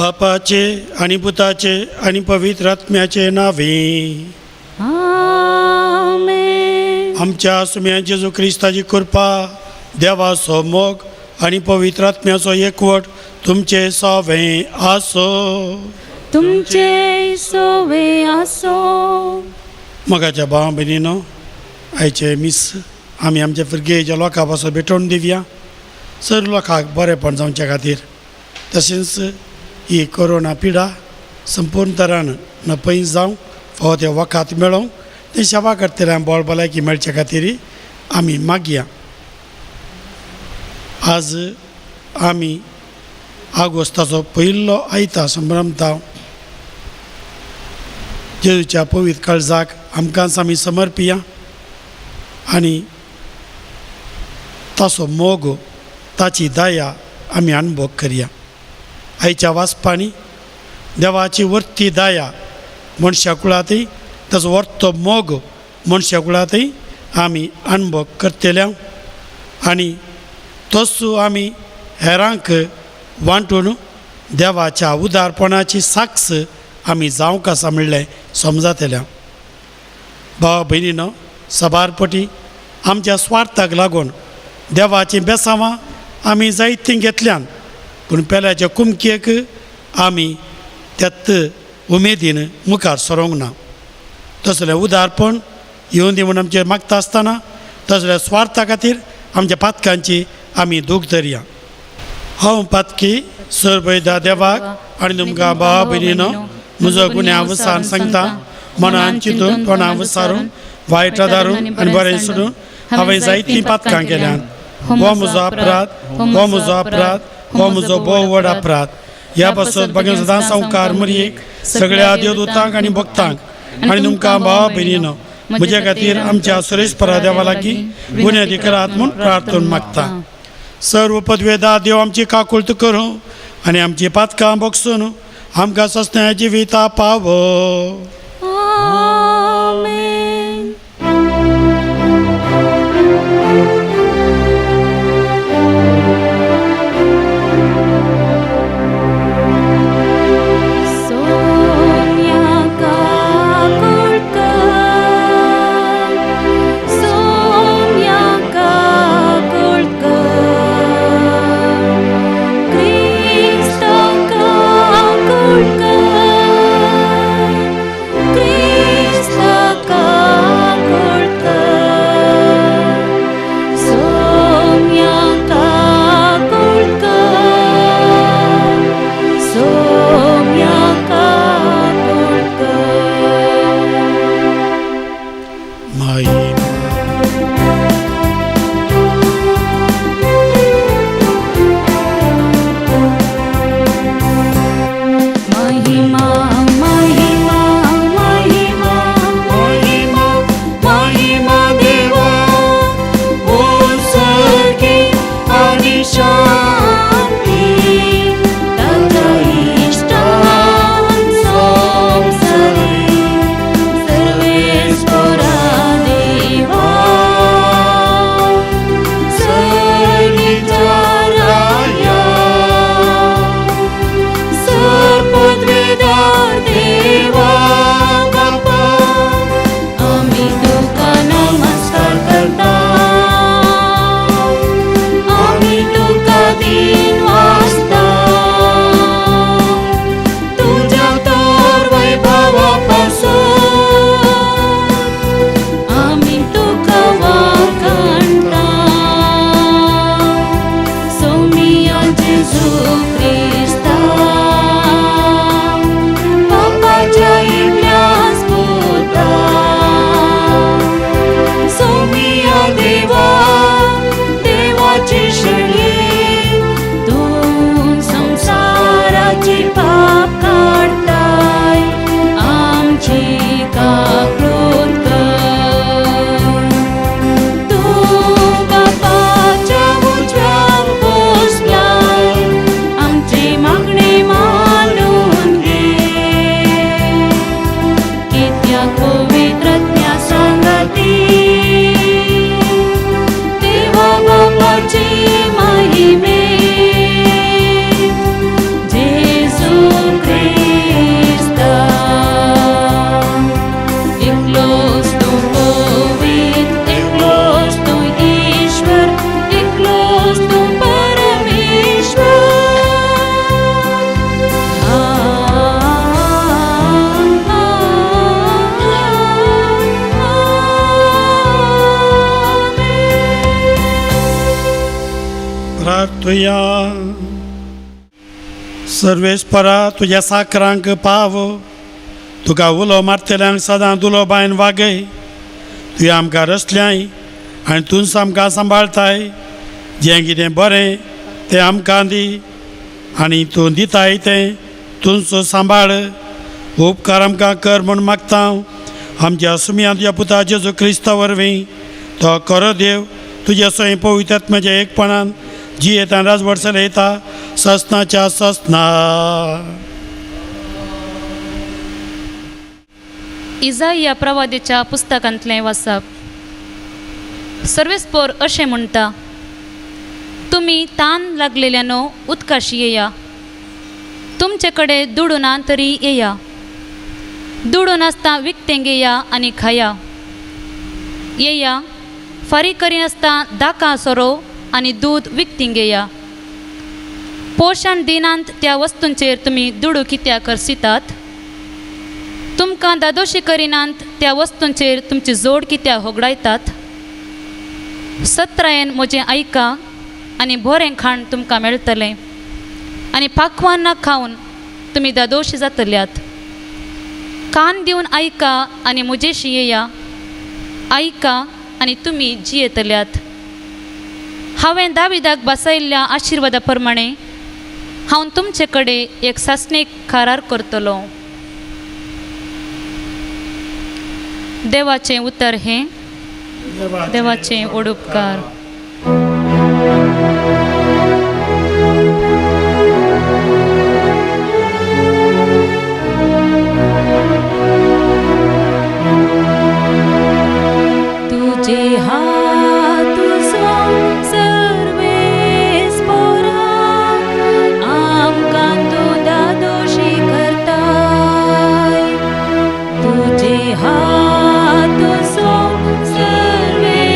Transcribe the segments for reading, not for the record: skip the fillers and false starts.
बापाचे आनी पुताचे आनी पवित्र आत्म्याचे नावे. आमेन. आमच्या सुम्या जेजू क्रिस्ताची कृपा, देवाचो मोग आनी पवित्र आत्म्याचो एकवट तुमचे सवे आसो. तुमचे सोवे आसो. मोगाच्या भाव भयणीनो, आयचे मीस आमी आमच्या फिरगेच्या लोकां पासून भेटोवन दिवया, सर लोकांक बरेंपण जावचे खातीर. तशेंच ही कोरोना पिडा संपूर्ण तरान नपयत जावं, फावो तें वखद मेळोवंक, तें सेवा करतल्यांक बळ भलायकी मेळचे खातीर आमी मागया. आज आमी आगोस्ताचो पयलो आयता संभ्रमता. जेजूच्या पवित्र काळजाक आमकांच आमी समर्पिया आनी ताचो मोग, ताची दया आमी अनुभव करया. आयच्या वाचपांनी देवाची वर्ती दया मनशा कुळांतय, ताचो वर्तो मोग मनशा कुळांतय आमी अनुभव करतले आनी तोच आमी हेरांक वांटून देवाच्या उदारपणाची साक्ष आमी जावंक आसा म्हणलें समजातल्या. भाव भयणीनो, सबारपटी आमच्या स्वार्थाक लागून देवाचीं बेसांवां आमी जायतीं घेतल्यान, पूण पेल्याच्या कुमकेक आमी त्यात उमेदीन मुखार सरोंक ना. तसलें उदारपण येवन दी म्हूण आमचेर मागता आसतना तसल्या स्वार्था खातीर आमच्या पातकांची आमी दूख धरया. हांव पातकी सरबयदा देवाक आनी तुमकां भावा भयणीनो म्हजो गुन्यांव विसरून सांगता. मनान चिंतून, तोंडान विचारून, वायट धारून आनी बरें सोडून हांवें जायतीं पातकां केल्यांत. हो म्हजो अपराध, हो म्हजो अपराध, हो म्हजो भोव व्हड अपराध. ह्या पासत भगीन सदां संवकार मरयेक, सगळ्या देवदूतांक आनी भक्तांक आनी तुमकां भावा भयणीनो म्हज्या खातीर आमच्या सुरेशपरा देवा लागीं गुन्यांव करात म्हूण प्रार्थना मागता. सर्व पदवेदा देव आमची काकुळट करूं आनी आमची पातकां भोगसून आमकां सस्न्या जिविता पावो. आमेन. सोम्या काकुळट कर, सोम्या काकुळट कर, क्रिस्ता काकुळट कर, क्रिस्ता काकुळट कर, सोम्या काकुळट कर, सोम्या काकुळट कर. माई महिमा महिमा महिमा महिमा महिमा देवा स्वर्गी आणि शांती ताच्या इश्टान संवसारी सर्वेस्परा देवा स्वर्गीच्या राया सर्पद्वेदार देवा बापा आमी तुका नमस्कार करता, आमी तुका दिन वाजता, तुज्या तर वैभवा पासून आमी तुका वाखाणता. सोमिया जेजू क्रिस्ता बापाच्या एकल्याच पुता, सोमिया देवा देवाची शेळी, तूं संवसाराची पाप काडताय, आमची काकळूत कर. तूं बापाच्या उजव्यान बसलाय, आमची मागणी मानून घे. कित्याक पवित्र आत्म्या सांगाती देवा बापाची महिमे जेजू प्रार्थुया. सर्वेस्परा तुज्या साकरांक पाव, तुका उलो मारतल्यांक सदां दुलो बायन वागय. तुवें आमकां रचल्याय आनी तूंच आमकां सांबाळताय. जें कितें बरें तें आमकां दी आनी तूं दिताय तें तूंच सांबाळ. उपकार आमकां कर म्हूण मागता हांव आमच्या सुमया तुज्या पुता जेजू क्रिस्ता वरवीं. तो खरो देव तुज्या स्वयं पवित्र एकपणान जियेता राजवट चलयता ससनाच्या ससना. इजाई प्रवादीच्या पुस्तकांतलें वाचप. सर्वेस्पोर अशें म्हणटा, तुमी तान लागलेल्यानो उदकाशी येया, तुमचे कडेन दुडू ना तरी येया, दुडू नासता विकतें घेया आनी खाया. येया फारीक करिनासता दाकां सोरो आनी दूद विकतीं घेया. पोशण दिनांत त्या वस्तूंचेर तुमी दुडू कित्याक खर्चितात? तुमकां दादोशी करिनात त्या वस्तूंचेर तुमची जोड कित्याक होगडायतात? सत्रायेन म्हजें आयका आनी बरें खाण तुमकां मेळटलें आनी पाकवान खावन तुमी दादोशी जातल्यात. कान दिवन आयका आनी म्हजेशी येया, आयका आनी तुमी जियेतल्यात. हांवें दाविदाक बसयल्ल्या आशिर्वादा प्रमाणे हांव तुमचे कडेन एक सासणीक करार करतलो. देवाचें उतर हें देवाचें ओडुपकार. तुझे हात सर्वेस्पोरा आमकां तूं दादोशी करताय. तुझे हात सर्वेस्पोरा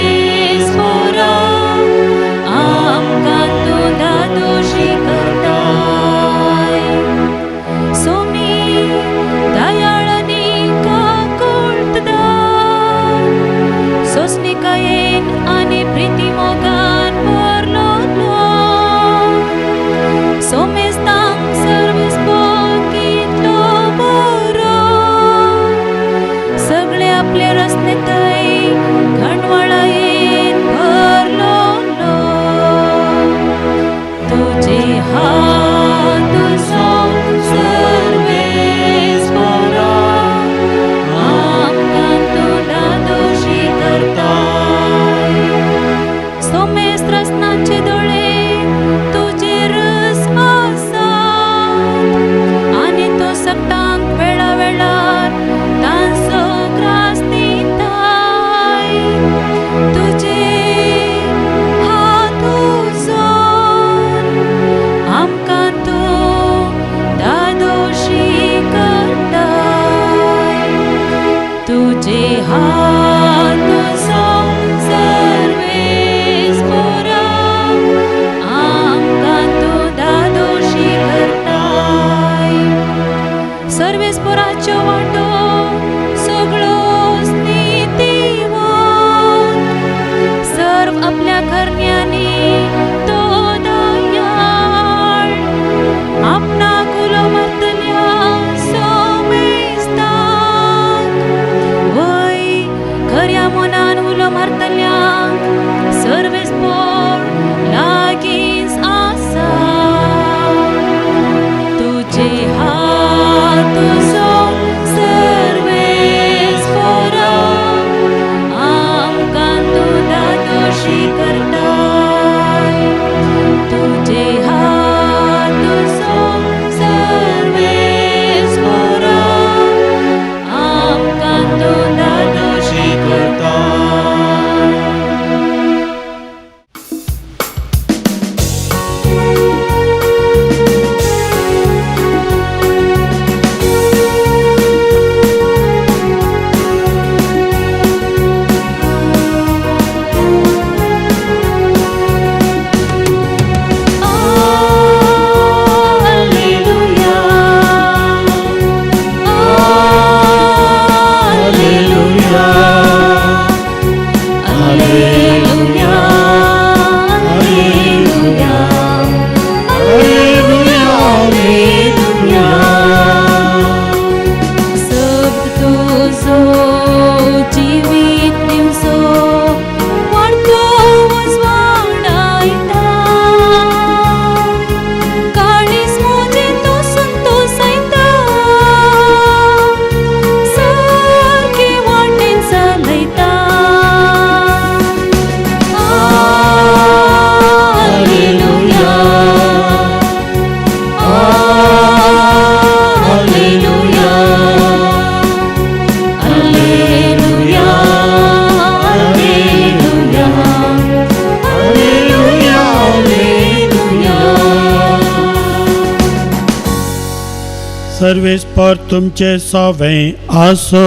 सर्वेस्पर तुमचे सवें आसो.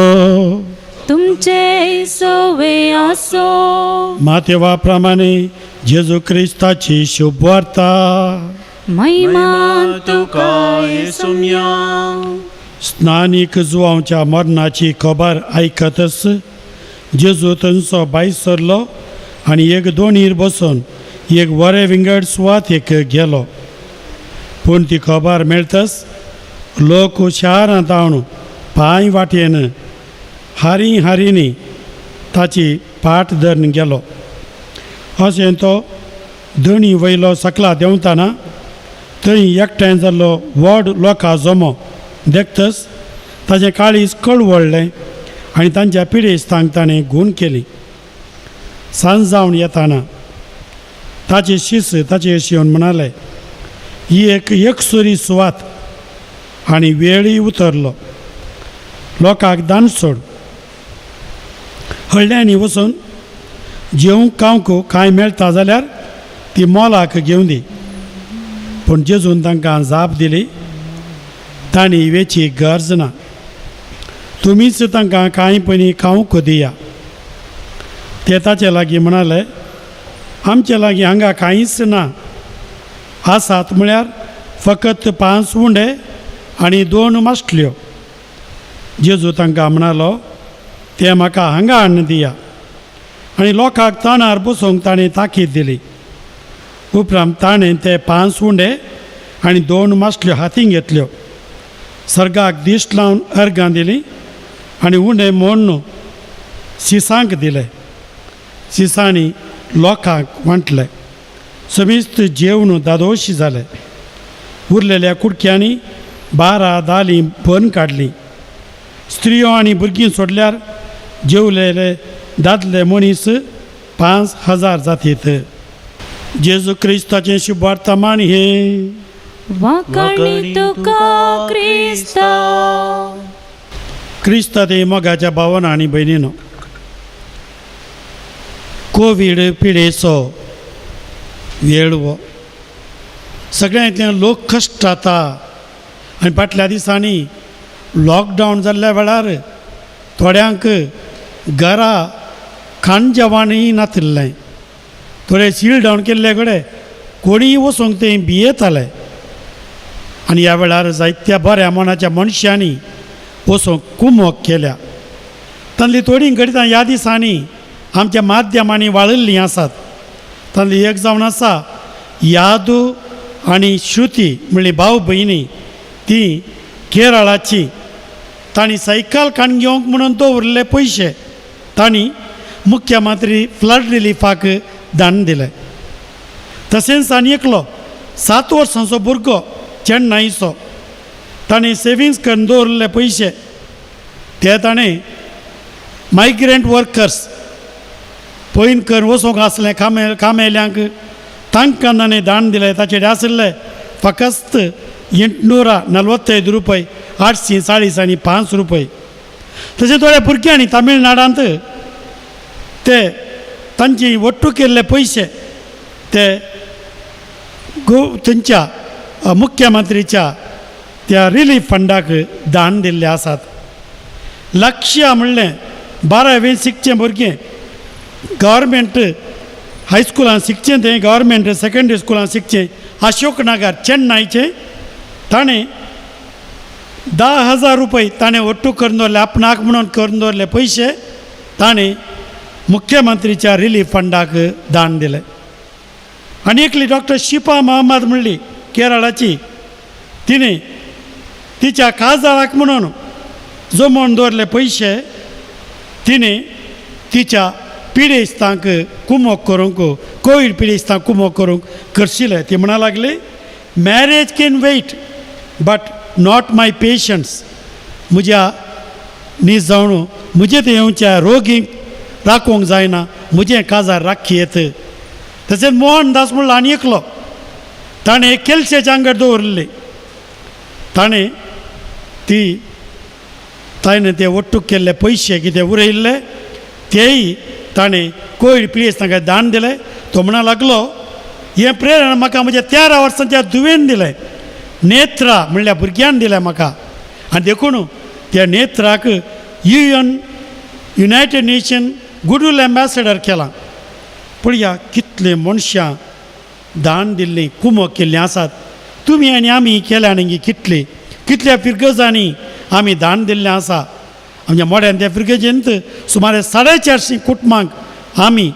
तुमचे सोवे आसो. मातेवा प्रमाणे जेजू क्रिस्ताची शुभवार्ता. महिमा तुका येसुम्या. स्नानीक जुवांच्या मरणाची खबर आयकतच जेजू थंयचो भायर सरलो आनी एक दोणीर बसून एक बरे विंगड सुवातेक गेलो. पूण ती खबर मेळतच लोक शारांत हाडून पांय वाटेन हारी हारींनी ताची पाट धरून गेलो. अशें तो धणी वयलो सकला देंवतना थंय एकठांय जाल्लो व्हड लोकां जमो देखतच ताचें काळीज कळवळ्ळें आनी तांच्या पिडेस्तांक ताणें गूण केली. सांज जावन येताना ताचे शिस ताचे अशी येवन म्हणाले, ही एक एकसुरी सुवात आनी वेळय उतरलो, लोकांक दान सोड. हळ्ळ्यांनी वचून जेवंक खावंक कांय मेळटा जाल्यार ती मोलाक घेवन दी. पूण जेजून तांकां जाप दिली, तांणी वेची गरज ना, तुमीच तांकां कांय पयलीं खावंक दिया. ते ताचे लागीं म्हणाले, आमचे लागीं हांगा कांयच ना, आसात म्हळ्यार फकत 5 उंडे आनी 2 मासल्यो. जेजू तांकां म्हणालो, ते म्हाका हांगा हाडून दिया. आनी लोकांक तणार बसोवंक ताणें ताकीद दिली. उपरांत ताणें ते 5 उंडे आनी 2 मासल्यो हातीं घेतल्यो, सर्गाक दिश्ट लावन अर्गां दिली आनी उंडे मोडून शिसांक दिले. शिसांनी लोकांक वांटले. समेस्त जेवण दादोशी जाले. उरलेल्या कुडक्यांनी 12 दालीं भरून काडलीं. स्त्रियो आनी भुरगीं सोडल्यार जेवलेले दादले मनीस 5000 जातीत. जेजू क्रिस्ताचें शुभवर्तमान हें. वाखाणी तुका क्रिस्ता. क्रिस्ता ते मोगाच्या भावना आनी भयणीनो, कोवीड पिडेचो वेळ हो. सगळ्यांतल्यान लोक कश्ट जाता आनी फाटल्या दिसांनी लॉकडावन जाल्ल्या वेळार थोड्यांक घरा खाण जेवणूय नातिल्लें. थोडे सील डावन केल्ले कडेन कोणीय वचूंक ते भियेताले. आनी ह्या वेळार जायत्या बऱ्या मनाच्या मनशांनी वचूंक कुमोक केल्या. तांतली थोडीं घडितां ह्या दिसांनी आमच्या माध्यमांनी वाळिल्लीं आसात. तांतली एक जावन आसा यादू आनी श्रुती म्हणली भाव भयणी, ती केरळाची. तांणी सायकल काण घेवंक म्हणून दवरिल्ले पयशे तांणी मुख्यमंत्री फ्लड रिलीफाक दान दिले. तशेंच आनी एकलो 7 वर्सांचो भुरगो चेन्नईचो, ताणें सेविंग्स करून दवरिल्ले पयशे ते ताणें मायग्रंट वर्कर्स पयन करून वचूंक आसलें कामेल्यांक तांकां ताणें दान दिलें. ताचेर आशिल्ले फकत 845 रुपये, 840 आनी 5 रुपये. तशें थोड्या भुरग्यांनी तामिळनाडांत ते तांची वट्टू केल्ले पयशे ते थंयच्या मुख्यमंत्रीच्या त्या रिलीफ फंडाक दान दिल्ले आसात. लक्ष्य म्हणलें 12वी शिकचें भुरगें गव्हर्मेंट हायस्कुलान शिकचें, तें गव्हर्मेंट सेकेंडरी स्कुलान शिकचें, अशोक नगर चेन्नईचें, ताणें 10,000 रुपये ताणें वट्टू करून दवरले, आपणाक म्हणून करून दवरले पयशे ताणें मुख्यमंत्रीच्या रिलीफ फंडाक दान दिलें. आनी एकली डॉक्टर शिपा महम्मद म्हणली केरळाची, तिणें तिच्या काजाराक म्हणून जमोवन दवरले पयशे तिणें तिच्या पिडेस्तांक कुमोक करूंक, कोवीड पिडेस्तांक कुमोक करूंक करशिले. ती म्हणा लागली, marriage can wait but not my patients. म्हज्या न्हीद जावन म्हजें तें येवच्या रोगींक राखूंक जायना, म्हजें काजार राखी येत. तशेंच मोहनदास म्हणलो आनी एकलो, ताणें केलशेच्या आंगड दवरिल्ली, ताणें ती ताणें ते वट्टूक केल्ले पयशे कितें उरयल्ले तेय ताणें कोवीड पिडेस्तांक तांकां दान दिलें. तो म्हणा लागलो, हें प्रेरणा म्हाका म्हज्या 13 वर्सांच्या धुवेन दिलें, नेत्रा म्हणल्यार भुरग्यान दिलें म्हाका. आनी देखून त्या नेत्राक UN United Nation goodwill ambassador केलां. पळया कितले मनशां दान दिल्लीं कुमक केल्लीं आसात. तुमी आनी आमी केल्या न्ही कितली कितल्या फिरगजांनी आमी दान दिल्लें आसा. आमच्या मोड्यान त्या फिरगजेंत सुमारे 450 कुटुंबांक आमी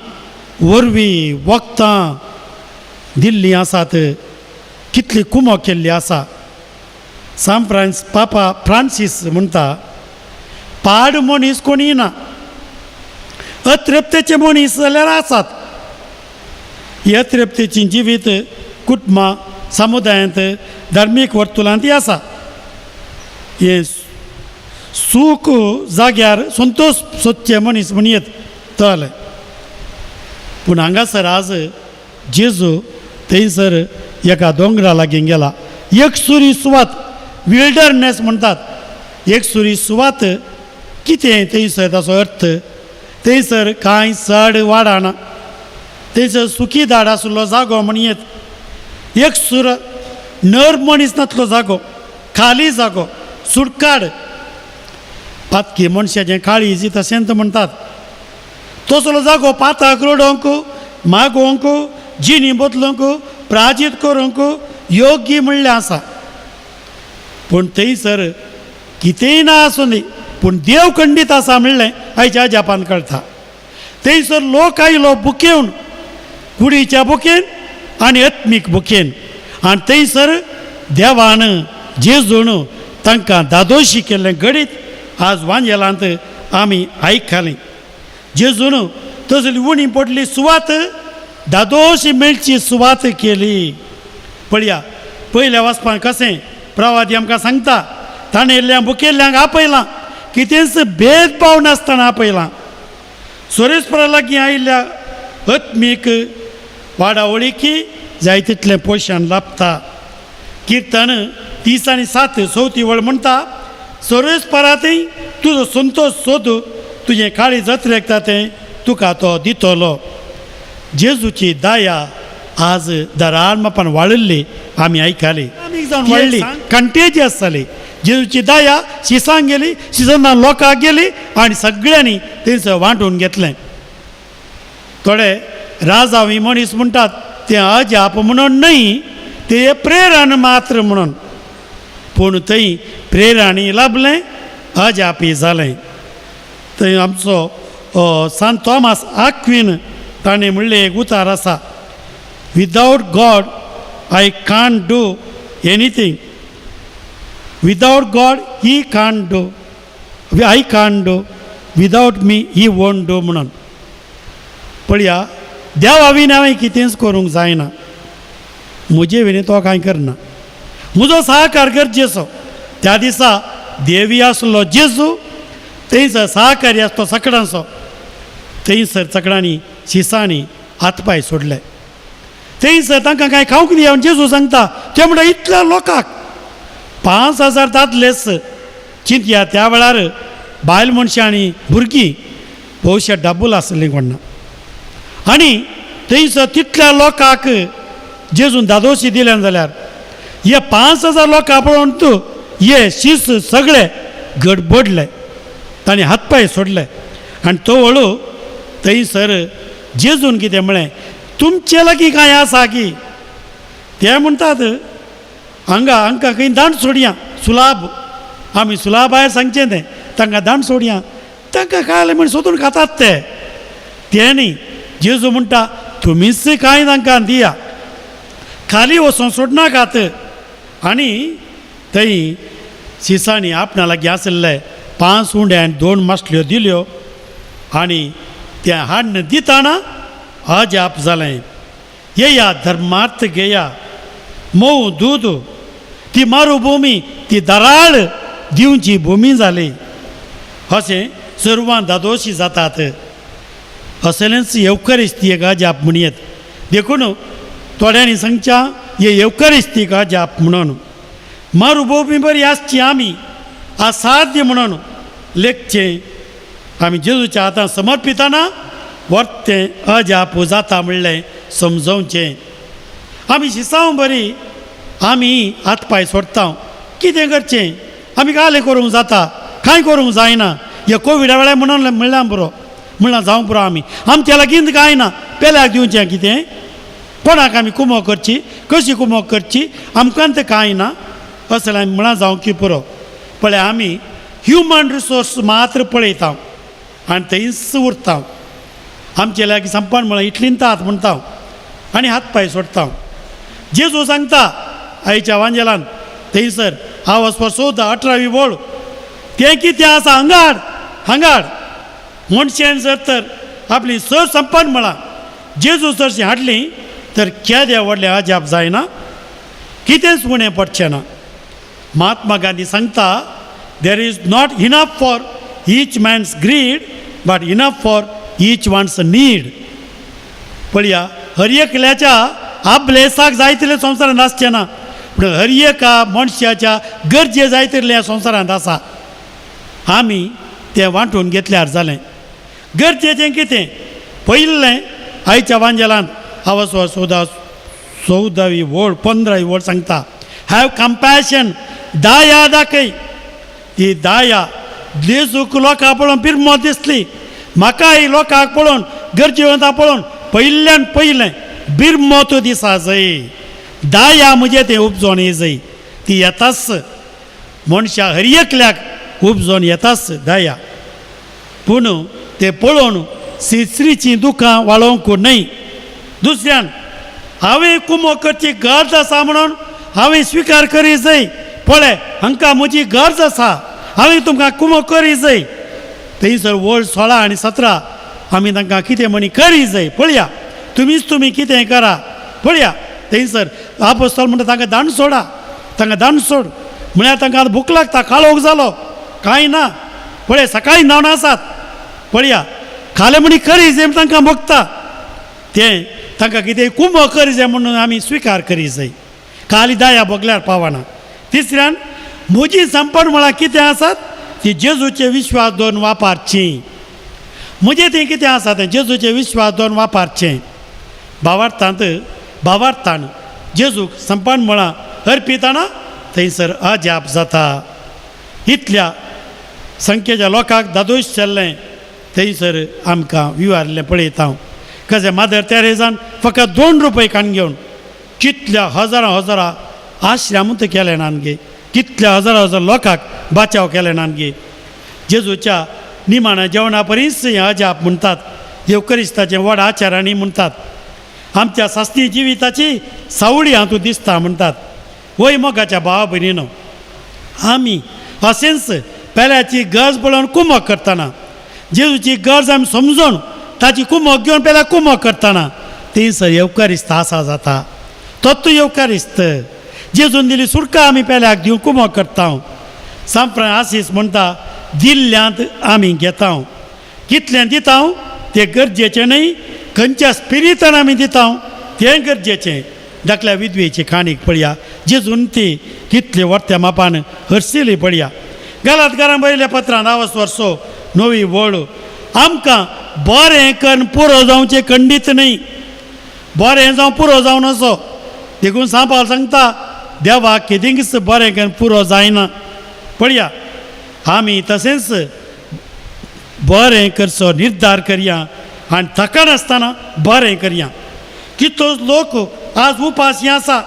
वरवीं वखदां दिल्लीं आसात. कितली कुमक केल्ली आसा. सान फ्रांस पापा फ्रांसीस म्हणटा, पाड मनीस कोणी ना, अतृप्तेचे मनीस जाल्यार आसात. ही अतृप्तेची जिवीत कुटुंबां समुदायांत धार्मीक वर्तुलांत आसा. हें सूख जाग्यार संतोश सोदचे मनीस म्हणयेत तले. पूण हांगासर आज जेजू थंयसर एका दोंगरा लागीं गेला. एकसुरी सुवात, विल्डरनेस म्हणटात. एकसुरी सुवात कितें थंयसर ताचो अर्थ, थंयसर कांय चड वाडाना, थंयसर सुकी दाड आशिल्लो जागो म्हणयेत. एकसूर नर मनीस नातलो जागो, खाली जागो, सुटकाड. पातकी मनशाचें काळीज तशेंच म्हणटात. तसलो जागो पाताक रडोवंक, मागोवंक, जिणी बदलूंक, प्राजीत करूंक योग्य म्हणलें आसा. पूण थंयसर कितेंय ना आसूं दी, पूण देव खंडीत आसा म्हणलें आयच्या जापान कळटा. थंयसर लोक आयलो बुकेवन, कुडीच्या बुकेन आनी आत्मीक बुकेन. आनी थंयसर देवान जेजून तांकां दादोशी केल्लें घडीत आज वांजेलांत आमी आयकलीं. जेजून तसली उणी पडली सुवात दादोशी मेळची सुवात केली. पळया पयल्या वाचपान कशें प्रवादी आमकां सांगता, ताणें येल्ल्यांक बुकेल्ल्यांक आपयलां, कितेंच भेदभाव नासतना आपयलां. सोरेस्परा लागीं आयिल्ल्या आत्मीक वाडावळीकी जाय तितलें पोशण लाभता. किर्तन 37 चवथी वळ म्हणटा, सोरेस्परांतय तुजो संतोश सोद, तुजें काळीज जत्रेकता तें तुका तो दितलो. जेजूची दया आज दरार मापान वाळिल्ली आमी आयकली. जावन वाडली कंटेजियस जाली. जेजूची दया शिसांक गेली, शिसां लोकांक गेली आनी सगळ्यांनी थंयसर वांटून घेतलें. थोडे राजावी मनीस म्हणटात तें अजाप म्हणून न्हय, ते प्रेरण मात्र म्हणून. पूण थंय प्रेरणी लाभलें, अजापी जालें. थंय आमचो सांत थॉमस आक्वीन ताणें म्हणलें एक उतार आसा, without God I can't do anything, without God he can't do, I can't do, without me he won't do म्हणून. पळया देवा विना हांवें कितेंच करूंक जायना, म्हजे विणे तो कांय करना, म्हजो सहकार गरजेचो. त्या दिसा देवी आसलो जेजू, थंयसर सहकारी आसतो सगळ्यांचो. थंयसर सगळ्यांनी शिसांनी हातपांय सोडले. थंयसर तांकां कांय खावंक दिया जेजू सांगता. ते म्हणटा इतल्या लोकांक 5000 दादलेच. चिंतया त्या वेळार बायल मनशां आनी भुरगीं भोवशा डबल आसलीं कोण ना. आनी थंयसर तितल्या लोकांक जेजून दादोशी दिलें जाल्यार हे 5000 लोकां पळोवन तूं हे शीस सगळे गडबडले, तांणी हातपांय सोडले. आनी तो हळू थंयसर जेजून कितें म्हळें, तुमचे लागीं कांय आसा की? ते म्हणटात हांगा हांकां खंय दांड सोडया, सुलाब. आमी सुलाबायर सांगचें तें, तांकां दांड सोडया, तांकां कांय म्हण सोदून खातात ते. ते न्ही, जेजू म्हणटा तुमीच कांय तांकां दिया, खाली वचोन सोडनाकात. आनी थंय शिसांनी आपणा लागीं आशिल्ले 5 उंडे आनी 2 मासल्यो दिल्यो. आनी तें हाडून दितना अजाप जालें. येया धर्मार्थ घेया, मोव दूद, ती मारुभुमी ती दराळ दिवची भुमी जाली. अशें सर्वां दादोशी जातात. असलेंच येवकरिस्ती एक अजाप म्हणयेत. देखून थोड्यांनी सांगच्या हे येवकरिस्तीक अजाप म्हणून. मारुभुमी बरी आसची आमी असाध्य म्हणून लेखचें. आमी जेजूच्या हातान समर्पिताना वर्तें अजाप जाता म्हणलें समजोवचें. आमी शिसांव बरी आमी हात पांय सोडटा, कितें करचें? आमी कालें करूंक जाता, कांय करूंक जायना. ह्या कोविडा वेळार म्हणून म्हणल्यार पुरो, म्हणल्यार जावंक पुरो. आमी आमच्या लागीं कांय ना, पेल्याक दिवचें कितें, कोणाक आमी कुमोक करची, कशी कुमोक करची, आमकां तें कांय ना असलें आमी म्हळां जावंक पुरो. पळय आमी ह्युमन रिसोर्स मात्र पळयता आनी थंयच उरता. आमचे लागीं संपान म्हळ्यार इतलींच हात म्हणटा आनी हात पांय सोडटा. जेजू सांगता आयच्या वांजेलान थंयसर हांव 14 18वी वळ, तें कितें आसा हांगाड हांगाड मनशान जर तर आपली सर संपान म्हळां जेजू सरशी हाडली तर केदें व्हडलें अजाप जायना, कितेंच उणें पडचें ना. महात्मा गांधी सांगता, there is not enough for each man's greed but enough for each one's need. पळया हर एकल्याच्या आपलेसाक जाय तितलें संवसारांत आसचें ना, पूण हर एका मनशाच्या गरजे जाय तितलें ह्या संवसारांत आसा. आमी तें वांटून घेतल्यार जालें. गरजेचें कितें पयलें आयच्या वांजेलान हांव 14वी वळ 15वी वळ सांगता, have compassion, दाया दाखय. ती दाया जेजूक लोकां पळोवन पिरमोत दिसली. म्हाकाय लोकांक पळोवन गरजेवंता पळोवन पयल्यान पयलें बिरमोत दिसा जय, दाया म्हजें तें उपजोन येजय. ती येताच मनशा हर एकल्याक उपजोन येताच दया. पूण तें पळोवन सिसरीचीं दुकां वाळोवंक न्हय. दुसऱ्यान हांवें कुमो करची गरज आसा म्हणून हांवें स्विकार करी जाय. पळय हांकां म्हजी गरज आसा, हांवें तुमकां कुमो करी जाय. थंयसर वळ 16 आनी 17 आमी तांकां कितें म्हणी करी जाय. पळया तुमीच तुमी कितें करा. पळया थंयसर आपोस्तोल म्हणटा तांकां दांड सोडा, तांकां दांड सोड म्हळ्यार तांकां आतां भूक लागता, काळोख जालो, कांय ना. पळय सकाळीं न्हावन आसात. पळया खालें म्हणी करी जाय तांकां भोगता तें तांकां कितें कुमो करी जाय म्हणून आमी स्विकार करी जाय. खाली दाया भोगल्यार पावना. तिसऱ्यान म्हजी संपण म्हळ्यार कितें आसात ती जेजूचे विश्वास दवरून वापरची. म्हजें तें कितें आसा तें जेजूचे विश्वास दवरून वापरचें. भावार्थांत भावार्थान जेजूक संपान म्हळां अर्पिताना थंयसर अजाप जाता. इतल्या संख्येच्या लोकांक दादोश जाल्लें थंयसर आमकां विवारलें पळयता हांव. कशें मादर तेरेजान फकत 2 रुपये काण घेवन कितल्या हजारां हजारां आश्रमूच केलें ना गे, कितल्या हजारां हजार लोकांक बाचाव केलें ना गे. जेजूच्या निमाण्या जेवणा परीच हें अजाप म्हणटात, येवकरिस्ताचें व्हड आचारांनी म्हणटात, आमच्या सासणी जिविताची सावळी हातूंत दिसता म्हणटात. वय मोगाच्या भावा भयणीनो, आमी अशेंच पेल्याची गरज पळोवन कुमक करतना, जेजूची गरज आमी समजून ताची कुमक घेवन पेल्याक कुमक करतना थंयसर येवकारिस्त आसा जाता. तोच येवकारिस्त जेजून दिली सुटका आमी पेल्याक दिवन कुमक करता. सांप्रां आसीस म्हणटा दिल्ल्यांत आमी घेता, कितलें दिता तें गरजेचें न्हय, खंयच्या स्पिरितान आमी दिता तें गरजेचें. धाकल्या विधवेची काणीक पळया, जेजून ती कितले वर्त्या मापान हरशिली पळया. गालात घरां बरयल्या पत्रान आवस वर्सो 9वी वळ, आमकां बरें कन्न पुरो जावचें खंडीत न्हय, बरें जावं पुरो जावन असो. देखून सांपाल सांगता देवाक कितेंच बरें कन्न पुरो जायना. पळया आमी तशेंच बरें करचो निर्धार करया आनी थकनासतना बरें करया. कितलोच लोक आज उपाशी आसा,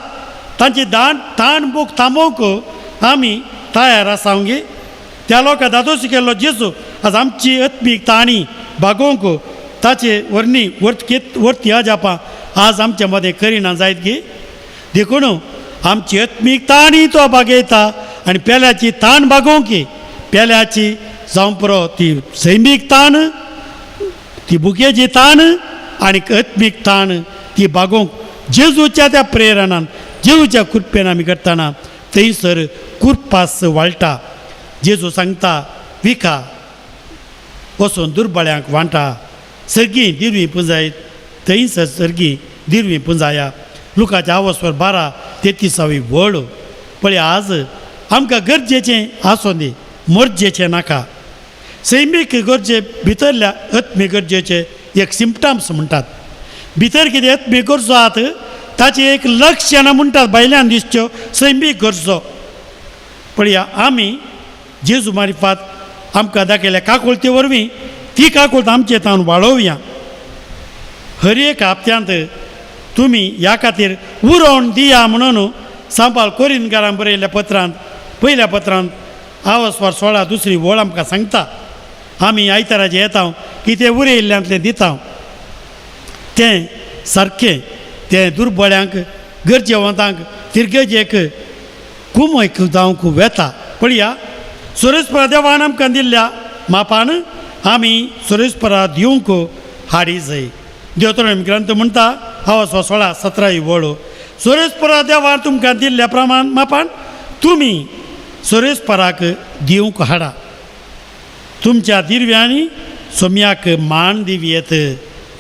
तांची दान ताण भूक थांबोवंक आमी तयार आसा गे. त्या लोकां दादोशी केल्लो जेजू आज आमची आत्मीक ताणी भागोवंक ताचे वरनी वर्ती अजापां आज आमच्या मदें करिना जायत गे. देखून आमची आत्मीक ताणी तो भागयता आनी पेल्याची ताण भागोवंक, पेल्याची जावं पुरो ती सैमीक ताण, ती भुकेची ताण आनी आत्मीक ताण ती भागोवंक जेजूच्या त्या प्रेरणान, जेजूच्या कृपेन आमी करतना थंयसर कुरपास वाळटा. जेजू सांगता विका वचून दुर्बळ्यांक वांटा, सर्गी दिरवी पुंजाय, थंयसर सर्गी दिरवी पुंजाया. लुकाच्या आवसवर 12 33वी वळ. पळय आज आमकां गरजेचें आसूं दी, मर्जेचें नाका. सैमीक गरजे भितरल्या आत्मीक गरजेचे एक सिमटम्स म्हणटात. भितर कितें आत्मीक गरजो आहात ताचें एक लक्षणां म्हणटात भायल्यान दिसच्यो सैमीक गरजो. पळया आमी जेजू मारिफात आमकां दाखयल्या काकुळते वरवीं ती काकुळत आमचे तावन वाळोवया. हर एक हप्त्यांत तुमी ह्या खातीर उरोवन दिया म्हणून सांबाळ कोरिनकारान बरयल्ल्या पत्रांत पयल्या पत्रांत आवसवार 16 दुसरी वळ आमकां सांगता. आमी आयताराचे येता की तें उरयल्ल्यांतलें दिता तें सारकें तें दुर्बळ्यांक गरजेवंतांक तिर्गजेक कुमयक जावंक वेता. पळया सुरेशपरा देवान आमकां दिल्ल्या मापान आमी सुरेशपरा दिवंक हाडी जाय. देवतरण ग्रंथ म्हणटा आवाज 16 17 ही वळ सुरेशपरा देवान तुमकां दिल्ल्या प्रमाण मापान तुमी सुरेशपराक दिवंक हाडा. तुमच्या दिरव्यांनी सोम्याक मान दिवयेत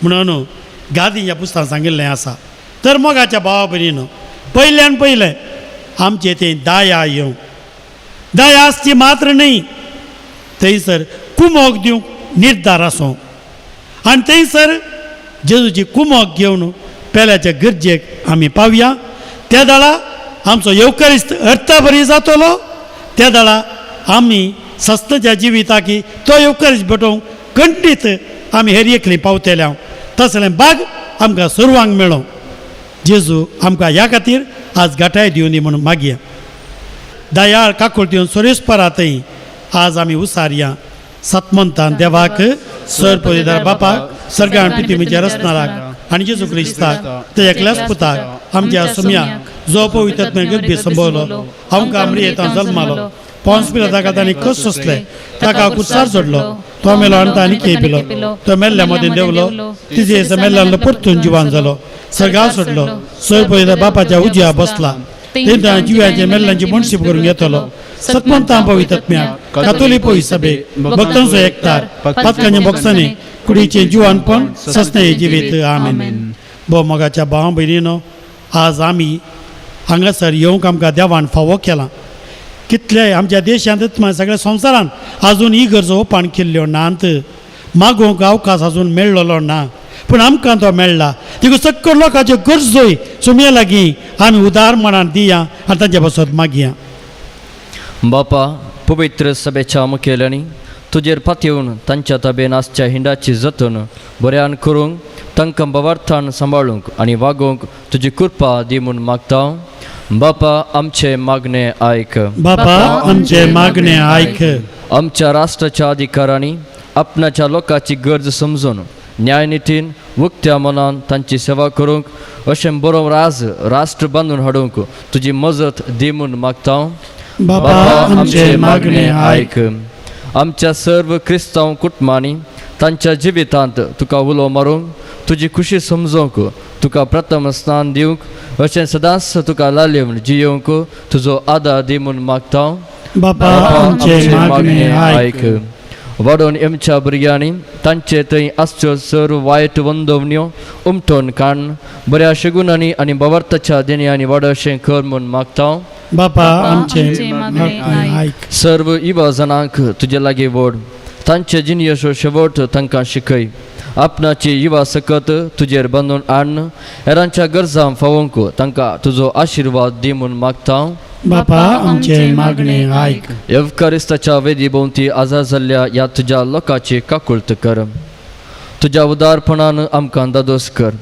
म्हणून गादी ह्या पुस्तकान सांगिल्लें आसा. तर मोगाच्या भावा भयणीनो पयल्यान पयलें आमचें तें दाया येवं. दया आसची मात्र न्हय थंयसर कुमोक दिवंक निर्धार आसूं आनी थंयसर जेजूची कुमोक घेवन पेल्याच्या गरजेक आमी पावया. त्या दाळा आमचो येवकरिस्त अर्था बरी जातलो. त्या दाळा आमी सस्तच्या जिविताकी तो येवकरिस्त भेटोवंक खंडीत आमी हेर एकली पावतले. हांव तसलें बाग आमकां सर्वांक मेळों. जेजू आमकां ह्या खातीर आज घाटाय दिवनी म्हणून मागया. दयाळ काकुळट येवन सुरेशपरा थंय आज आमी उसारया. सतमंतान देवाक सर पवित्र बापाक सर्गान पितिमीच्या रचणाराक आनी जेजू क्रिस्ताक ते एकल्याच पुताक आमच्या सुम्याक जो पवित्र गर्भी संभवलो आमकां अमृतान जल्मालो पोन्स पिलाताका तांणी कस सोंसले ताका कुर्सार जोडलो तो मेलो आनी तांणी खेळ पिलो तो मेल्ल्या मदीं देंवलो तिजे मेल्ल्यान परतून जिवान जालो सर्गार सोडलो सर पवित्र बापाच्या उजव्या बसला तेन्ना जिव्याचे मेल्ल्यांची मनशीप करून घेतलो. सतमंतां पवित्रत्म्याक कातोली पवी सभे भक्तांचो एकतार पातकांचे भोगसांनी कुडीचें जिवानपण सस्ने जिवीत. आमेन. भोव मोगाच्या भाव भयणीनो आज आमी हांगासर येवंक आमकां देवान फावो केलां. कितले आमच्या देशांतच सगळ्या संवसारान आजून ही गरजो ओपन केल्ल्यो नात. मागोवंक अवकाश आजून मेळ्ळलो ना पूण आमकां तो मेळ्ळा. देखून सक्कड लोकांच्यो गरजोय सुमये लागीं आमी उदार मनान दिया आनी तांचे पासत मागया. बापा पवित्र सभेच्या मुखेल्यांनी तुजेर पातयेवन तांच्या ताबेन आसच्या हिंडाची जतन बऱ्यान करूंक तांकां बवार्थान सांबाळूंक आनी वागोवंक तुजी कृपा दी म्हूण मागता. बापा आमचे मागणे आयक. बापा आमचे मागणे आयक. आमच्या राष्ट्राच्या अधिकारांनी आपणाच्या लोकांची गरज समजून न्यायनितीन उक्त्या मनान तांची सेवा करूंक अशें बरो राज राष्ट्र बांदून हाडूंक तुजी मजत दी म्हूण मागता. बापा आमचे मागणे आयक. आमच्या सर्व क्रिस्तांव कुटुंबांनी तांच्या जिवितांत तुका उलो मारूंक तुजी खुशी समजोवंक तुका प्रथम स्नान दिवंक अशें सदांच तुका लालेवन जियोवंक तुजो आदार दी म्हूण मागता. बापा आमचे मागणे आयक. वाडोवन आमच्या भुरग्यांनी तांचे थंय आसच्यो सर्व वायट वंदवण्यो उमटोवन काडून बऱ्या शगुनांनी आनी बवार्थाच्या देण्यांनी वाडोवशें कर म्हूण मागता. बापा आमचे मागणे आयक. सर्व युवा जणांक तुजे लागीं वोड तांचे जिणयेचो शेवट तांकां शिकय. आपणाची युवा सकत तुजेर बांदून हाडून हेरांच्या गरजांक फावोवंक तांकां तुजो आशिर्वाद दी म्हूण मागता. बापा आमचे मागणे आयक. येवकारिस्ताच्या वेदी भोंवती आजार जाल्ल्या ह्या तुज्या लोकांची काकुळट कर. तुज्या उदारपणान आमकां दादोस कर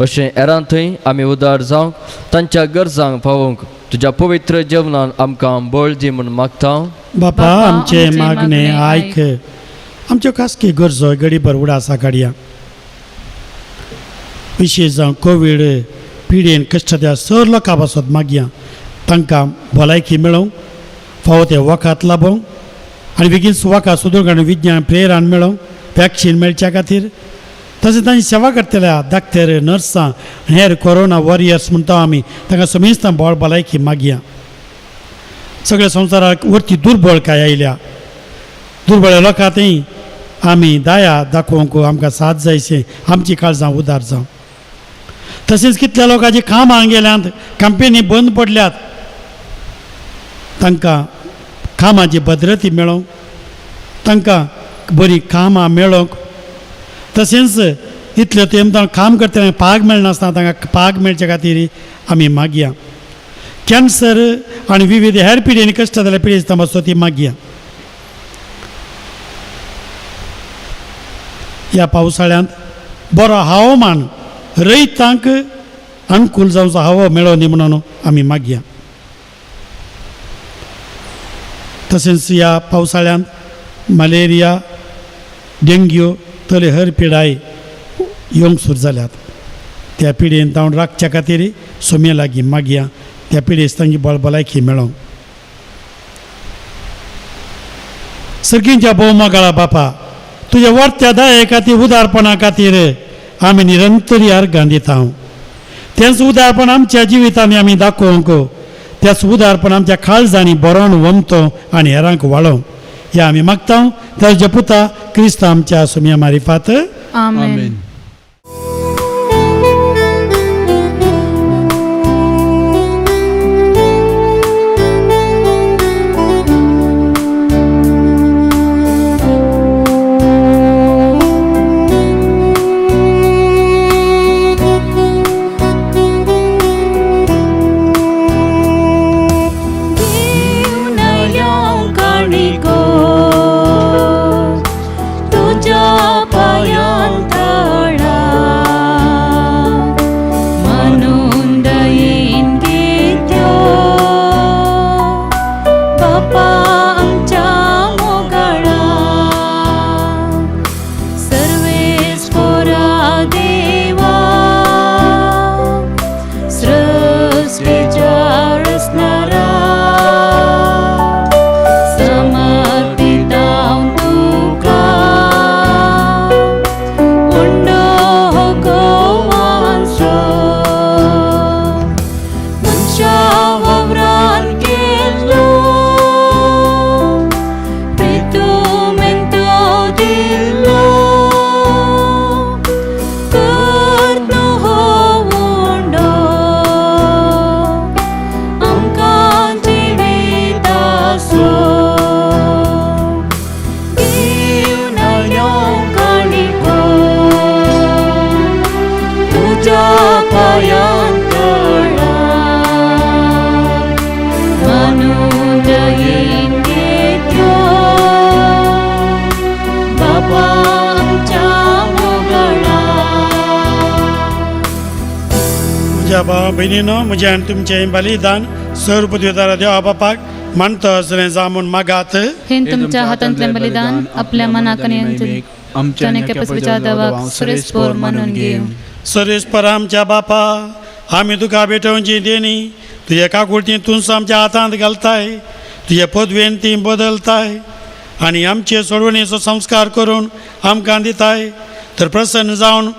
अशें हेरां थंय आमी उदार जावंक तांच्या गरजांक पावोवंक तुज्या पवित्र जेवणान आमकां बळ दी म्हूण मागता. बापा आमचे मागणे आयक. आमच्यो खासगी गरजो गडीभर उडासा काडया. विशेश जावन कोवीड पिडेन कश्ट त्या सर लोकां पासत मागया तांकां भलायकी मेळोवंक फावो तें वखद लाबोवंक आनी बेगीन वखद सोदूंक आनी विज्ञान प्रेरण मेळोवंक वॅक्सीन मेळच्या खातीर. तशें तांची सेवा करतल्या डाक्टर नर्सां हेर कोरोना वॉरियर्स म्हणटा आमी तांकां समेस्तां बळ भलायकी मागया. सगळ्या संवसाराक वरती दुर्बळकाय आयल्या. दुर्बळ लोकां थंय आमी दया दाखोवंक आमकां साथ जायशें आमची काळजां उदार जावं. तशेंच कितल्या लोकांची कामां गेल्यांत कंपनी बंद पडल्यात तांकां कामाची भद्रती मेळोवंक तांकां बरीं कामां मेळोवंक. तशेंच इतले तेंप काम करतना पाग मेळनासतना तांकां पाग मेळचे खातीर आमी मागया. कॅन्सर आनी विविध हेर पिडेनी कश्ट जाल्यार पिडेस्तां पासत ती मागया. ह्या पावसाळ्यांत बरो हवामान रयतांक अनुकूल जावचो हवा मेळोनी म्हणून आमी मागया. तशेंच ह्या पावसाळ्यांत मलेरिया, डेंग्यू तले हर पिडाय येवंक सुरू जाल्यात. त्या पिडयेन तावन राखच्या खातीर सोम्या लागीं मागया, त्या पिडेस्तांची बळ भलायकी मेळोंक. सर्गींच्या भोवमगाळा बापा, तुज्या वर्त्या दये खातीर उदारपणा खातीर आमी निरंतर अर्गां दिता. तेंच उदारपण आमच्या जिवितांनी आमी दाखोवंक, त्याच उदारपण आमच्या काळजांनी बरोवन वमतो आनी हेरांक वाळोवंक ह्या आमी मागता. ताच्या पुता क्रिस्त आमच्या सोम्या मारिफात. आमेन. म्हज्या भावा भयणीनो, म्हजें आनी तुमचें बलिदान सर्व पदवीदारा देवा बापाक मानता असलें जावं म्हूण मागात. हे तुमच्या हातांतलें बलिदान आपल्या मनाक आनी आमच्या देवाक सुरेश मानून घेवं. सरेस्पर आमच्या बापा, आमी तुका भेटोवची देणी तुज्या काकुळटीन तूंच आमच्या हातांत घालताय, तुजे पदवेन ती बदलताय आनी आमचे सोडवणेचो संस्कार करून आमकां दिताय. तर प्रसन्न जावन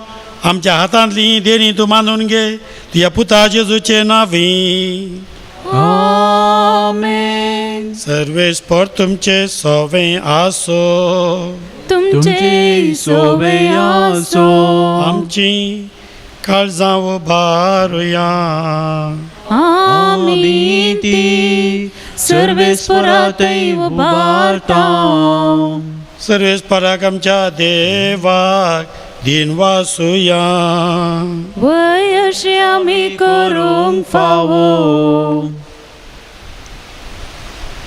आमच्या हातांतली ही देणी तूं मानून घे तुज्या पुता जेजूचे नांवी. आमेन. सर्वेस्पर तुमचे सोवे आसो. तुमचे सोवे आसो. आमची काळजां उबारुया. आमी ती सर्वेस्परातय उबारता. सर्वेस्पराक आमच्या देवाक दिन वासुया. वय अशें आमी करूंक फावो.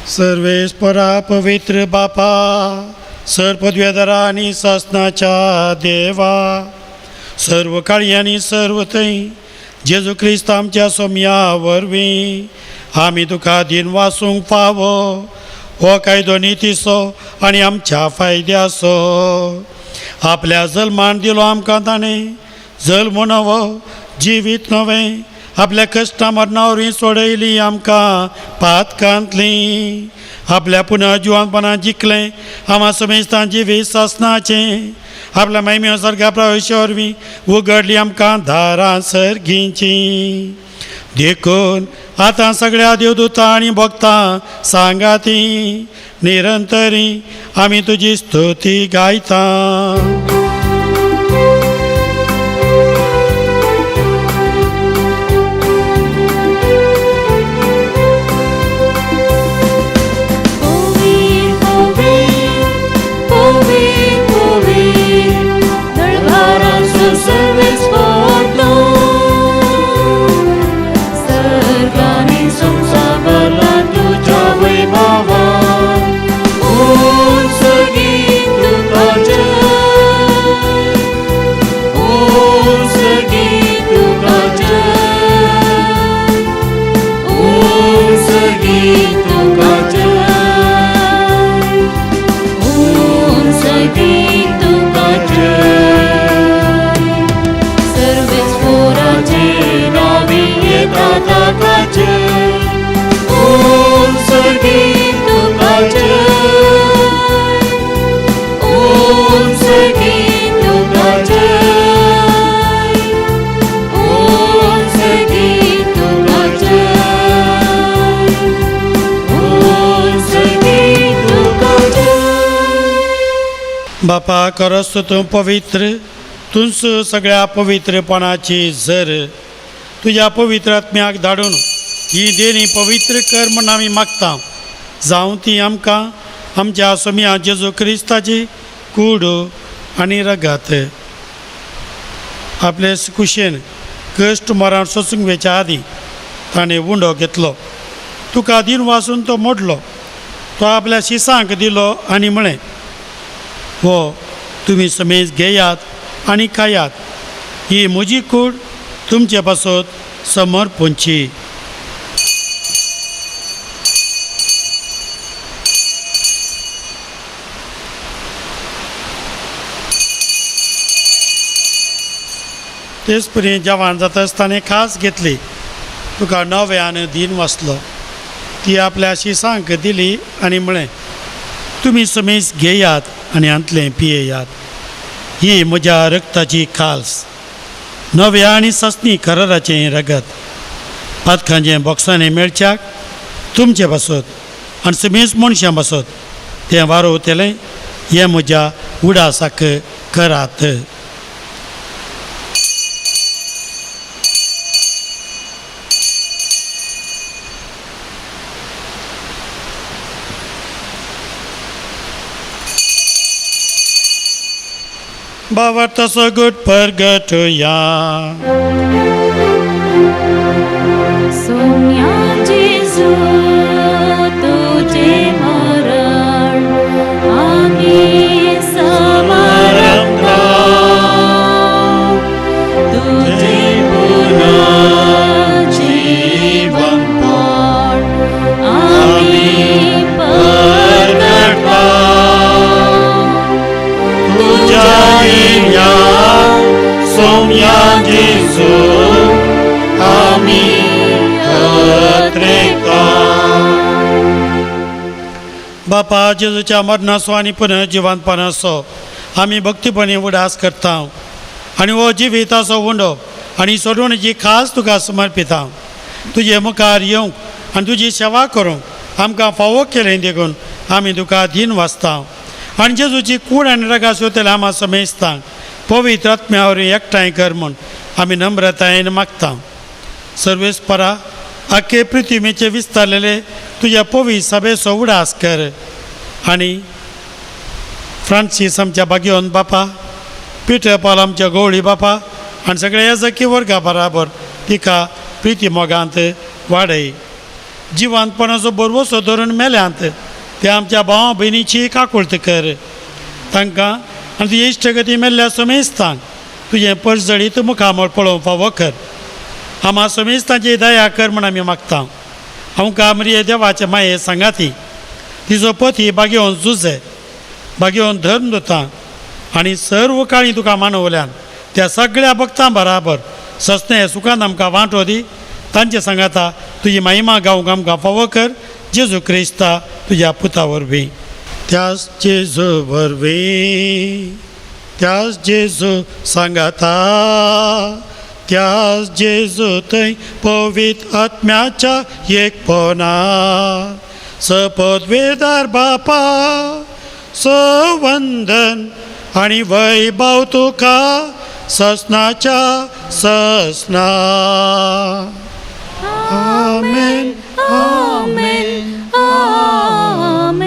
सर्वेस्परा पवित्र बापा, सर पदव्यादारा आनी सासनाच्या देवा, सर्व काळी आनी सर्व थंय जेजू क्रिस्त आमच्या सोम्या वरवीं आमी तुका दिन वासूंक फावो. हो कायदो नितीचो आनी आमच्या फायद्याचो. आपल्या जल्मान दिलो आमकां ताणें जल्म नवो जिवीत नवें, आपल्या कश्टां मरणा वरवीं सोडयली आमकां पातकांतली. आपल्या पुनः जिवानपणान जिखलें आमा समेस्तां जिवीत सासनाचें. आपल्या महिमे सर्गा प्रवेशा वरवीं उगडली आमकां दारां सर्गींची. देखून आतां सगळ्या देवदूतां आनी भक्तां सांगाती निरंतरी आमी तुजी स्तुती गायता. वैभवान, उंच गीत तुका जय. सर्गी तुका जय, ओम सर्गी तुका जय। सर्वेस्पोराचे नावी येता ताका जय, ओम सर्गी तुका जय, ओम सर्गी तुका जय, ओम सर्गी तुका जय, ओम सर्गी तुका जय। बापा खरोच तूं पवित्र, तूंच सगळ्या पवित्रपणाची झर। तुज्या पवित्र आत्म्याक धाडून ही देणी पवित्र कर म्हूण आमी मागता, जावं ती आमकां आमच्या सोम्या जेजू क्रिस्ताची कूड आनी रगात। आपले कुशेन कश्ट मरण सोसूंक वेच्या आदीं ताणें उंडो घेतलो, तुका दिन वासून तो मोडलो, तो आपल्या शिसांक दिलो आनी म्हळें, हो तुमी समेज घेयात आनी खायात, ही म्हजी कूड तुमचे पासत समर्पणची। तेच परी जेवण जाता आसतना खास घेतली, तुका नव्यान दिन वाचलो, ती आपल्या शिसांक दिली आनी म्हळें, तुमी समेज घेयात आनी हांतलें पियेयात, ही म्हज्या रक्ताची खाल्स, नव्या आनी ससनी कराराचें रगत, पातकांचें बोक्सांनी मेळच्याक तुमचे पासत आनी समेज मनशां पासत तें वारोवतलें, हें म्हज्या उडासाक करात। भावार्थाचो गुट परगटुया। सोम्या जेजू तुझे मरण आमी समरता, तुझे पुनर्जीवनपण आमी परगटा। तुझ्या सोम्या जेजू आमी अत्रेता। बापा जेजूच्या मरणाचो आनी पुनर्जिवनपणाचो आमी भक्तीपणी उडास करता आनी हो जिविताचो उंडो आनी सोडवणेची खास तुका समर्पिता। तुजे मुखार येवंक आनी तुजी सेवा करूंक आमकां फावो केलें देखून आमी तुका दीन वाचता आनी जेजूची कूड आनी रगास वतले आमा समेजता पवित्र आत्म्या वरवीं एकठांय कर म्हूण आमी नम्रतायेन मागता। सर्वेस्परा आखे पृथ्वीचे विस्तारलेले तुज्या पवित्र सभेचो उडास कर आनी फ्रांसीस आमच्या बागयोन बापा, पिटर पाल आमच्या गवळी बापा आनी सगळ्या याजकी वर्गा बराबर तिका प्रिती मोगांत वाडय। जिवांतपणाचो बरवसो धरून मेल्यांत ते आमच्या भावा भयणीची काकुळत कर, तांकां आनी तुजे इश्टगती मेल्ल्या समेस्तांक तुजें परजळीत मुखामळ पळोवंक फावो कर। आमा समेस्तांची दया कर म्हूण आमी मागता। आमकां मरिये देवाचे माये सांगाती तिजो पती बागेवन झुजे बागेवन धर्म दिता आनी सर्व काळी तुका मानवल्यान त्या सगळ्या भक्तां बराबर सस्ने सुखान आमकां वांटो दी, तांचे सांगाता तुजी महिमा गावंक आमकां फावो कर, जेजू क्रिस्ता तुज्या पुता वरवीं। त्याच जेजू वरवीं, त्याच जेजू सांगाता, त्याच जेजू थंय पवित्र आत्म्याच्या एकपणा सपदवेदार बापा सवंदन आनी वैभव तुका ससनाच्या ससना। आमेन आमेन आमेन।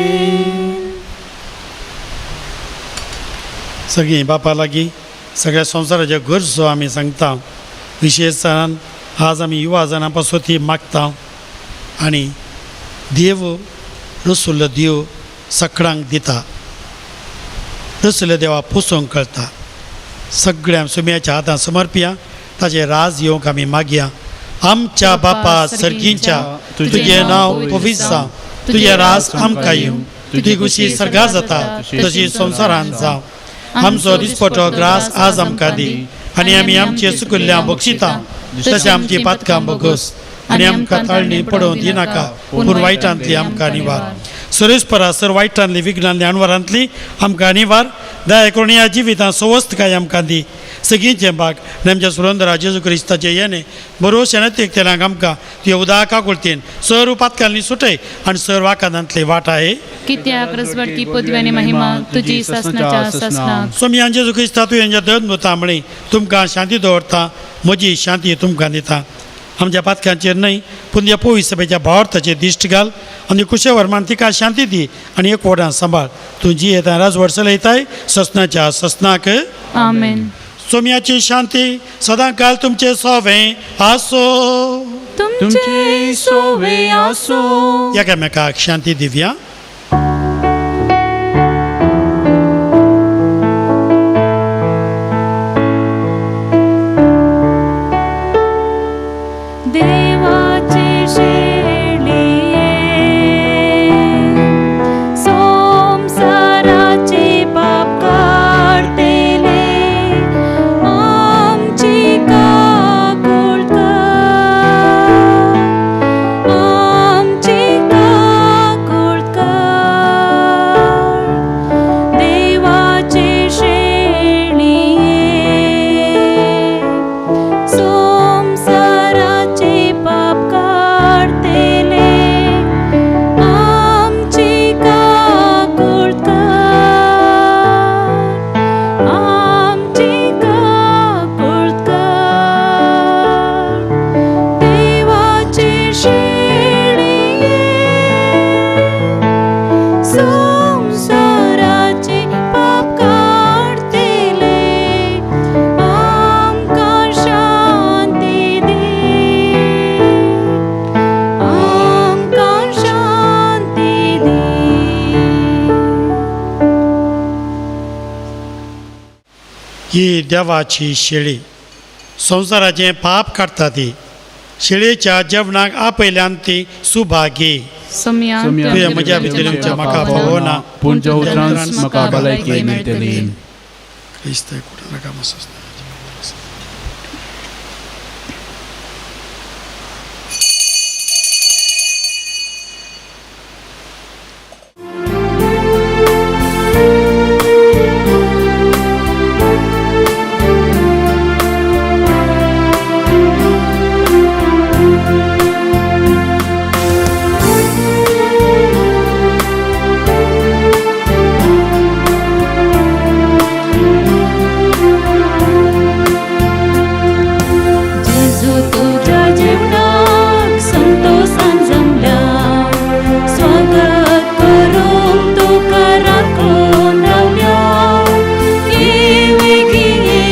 सगळीं बापा लागीं सगळ्या संवसाराच्यो गरजो आमी सांगता, विशेषतान आज आमी युवा जाणां पासून ती मागता आनी देव रसुल्लो देव सगळ्यांक दिता, रसुल्लो देवा पोसोवंक कळटा। सगळ्या सुम्याच्या हातान समर्पिया, ताचे राज येवंक आमी मागया। आमच्या बापा सर्गींच्या तुजें नांव पवित्र जावं, तुजें राज आमकां येवं, तुजी खुशी सर्गां जाता तशी संवसारांत जावं. आमचो दिसपटो ग्रास आज आमकां दी आनी आमी आमचे चुकिल्ल्या बक्षिता तशें आमची पातकां बगस आनी आमकां ताळणी पडोवन दिनाका, पूण वायटांतली आमकां निवार. सरेस्परा सर वायटांतली विघ्नांतली अणवरांतली आमकां निवार. दया करून ह्या जिवितांत सवस्तकाय आमकां दी. सगळींचें भाग आनी आमच्या सुरंदरा जेजू क्रिस्ताचें येणें बरोवशें नतेक आमकां तुज्या उदका कुळतीन सर पातकांनी सुटय आनी सर वाकादांतली वाट आहे. कित्याक रजवडकी पदवी आनी महिमा तुजी सासणाच्या सासणाक. सोमयान जेजू क्रिस्ता तूं हेंच्या दन मुता म्हळी तुमकां शांती दवरता, म्हजी शांती तुमकां दिता. आमच्या पातकांचेर न्हय पूण ह्या पवित्र सभेच्या भावार्थाचेर दिश्ट घाल आनी कुशेवर तिका शांती दी आनी एक वडान सांबाळ. तूं जी येता राजवड चलयताय ससनाच्या ससनाक. आमेन. सोम्याची शांती सदां काल तुमचे सोवे आसो. तुमचे सोवे आसो. एकामेकाक शांती दिवया. देवाचे शेळये संवसाराचे पाप काडटले आमची काकूळ कर, आमची काकूळ कर. देवाचे शेळये संवसाराचे पाप काडटले आमची काकूळ कर, आमची काकूळ कर. देवाचे शेळये संवसाराचे पाप काडटले आमकां शांती दी, आमकां शांती दी. ही देवाची शेळी संवसाराचें पाप काडटा ती. शेळयेच्या जेवणाक आपयल्यान ती सुभागी. सोमया तुवें म्हज्या भितर आमच्या म्हाका पावना, पूण ज्या उपरांत म्हाका भलायकी मेळटली. क्रिस्त कुठं नका मसोस. जेजू तुज्या जिवनाक संतोषान जमल्या, स्वागत करूंक तुका राखून रावल्या. ये वेगीं ये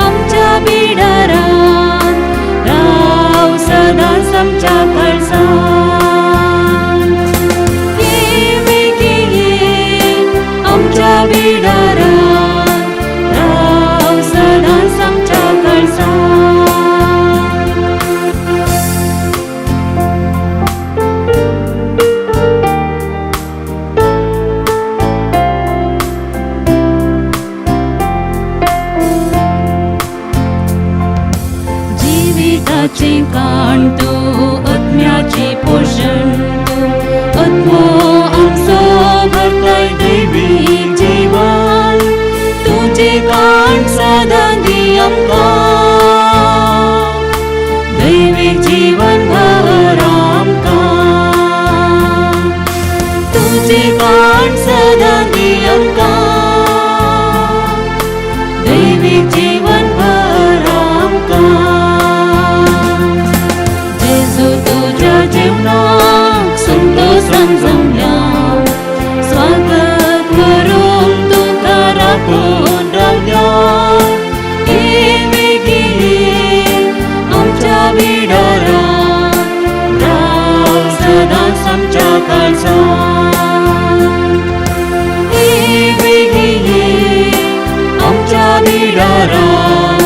आमच्या बिडारांत, राव सदांच आमच्या काळजांत. ये वेगीं ये आमच्या बिडारांत, राव सदांच आमच्या काळजांत. जिविताचे काण तूं, आत्म्याचे पोशण तूं, आत्मो आमचो भरताय दैवी जीवन. तुजें काण सदां दी आमकां, दैवी जीवन भर आमकां. तुजें काण सदां दी आमकां, दैवी जीवन भर आमकां. जेजू तुज्या जिवनाक संतोषान जमल्या, स्वागत करूंक तुका राखून रावल्या. ये वेगीं ये आमच्या बिडारांत, राव सदांच आमच्या काळजांत. ये वेगीं ये आमच्या बिडारांत,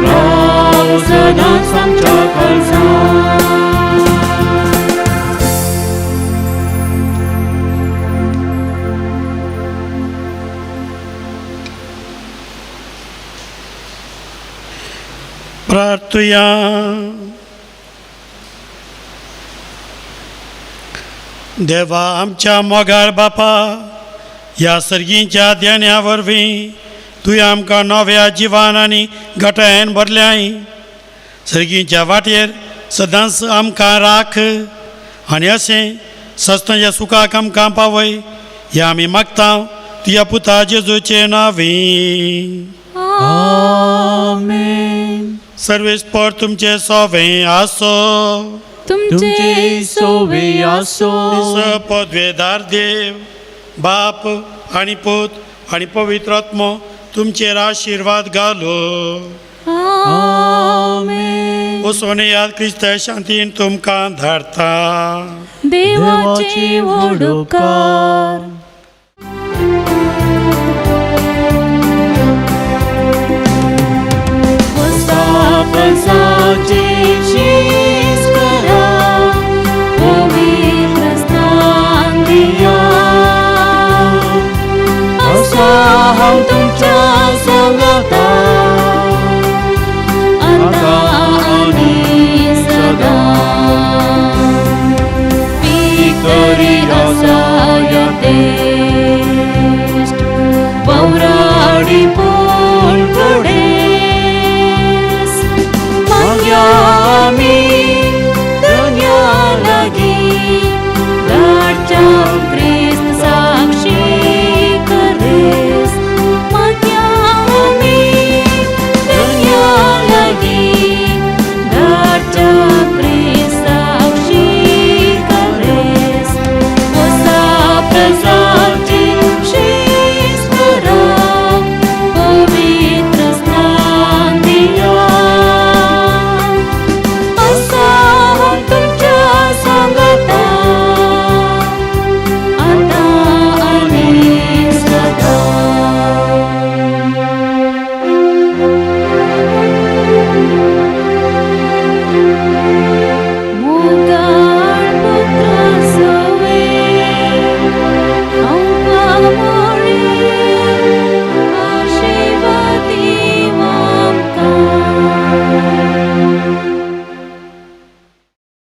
राव सदांच आमच्या काळजांत. परतुया. देवा आमच्या मोगाळ बापा, ह्या सर्गींच्या देण्या वरवीं तुवें आमकां नव्या जिवान आनी घटायेन भरल्याय. सर्गींच्या वाटेर सदांच आमकां राख आनी अशें सस्तांच्या सुखाक आमकां पावय, हें आमी मागता तुज्या पुता जेजूचे नांवी. आमेन. सर्वेस्पर तुमचे सोवे आसो. तुमचे सोवे आसो. पदवेदार देव बाप आनी पूत आनी पवित्र आत्मो तुमचेर आशिर्वाद घालो. आमेन. वचून याद, क्रिस्त शांतीन तुमकां धाडता. देवाचे व्हड उपकार. पसाचे.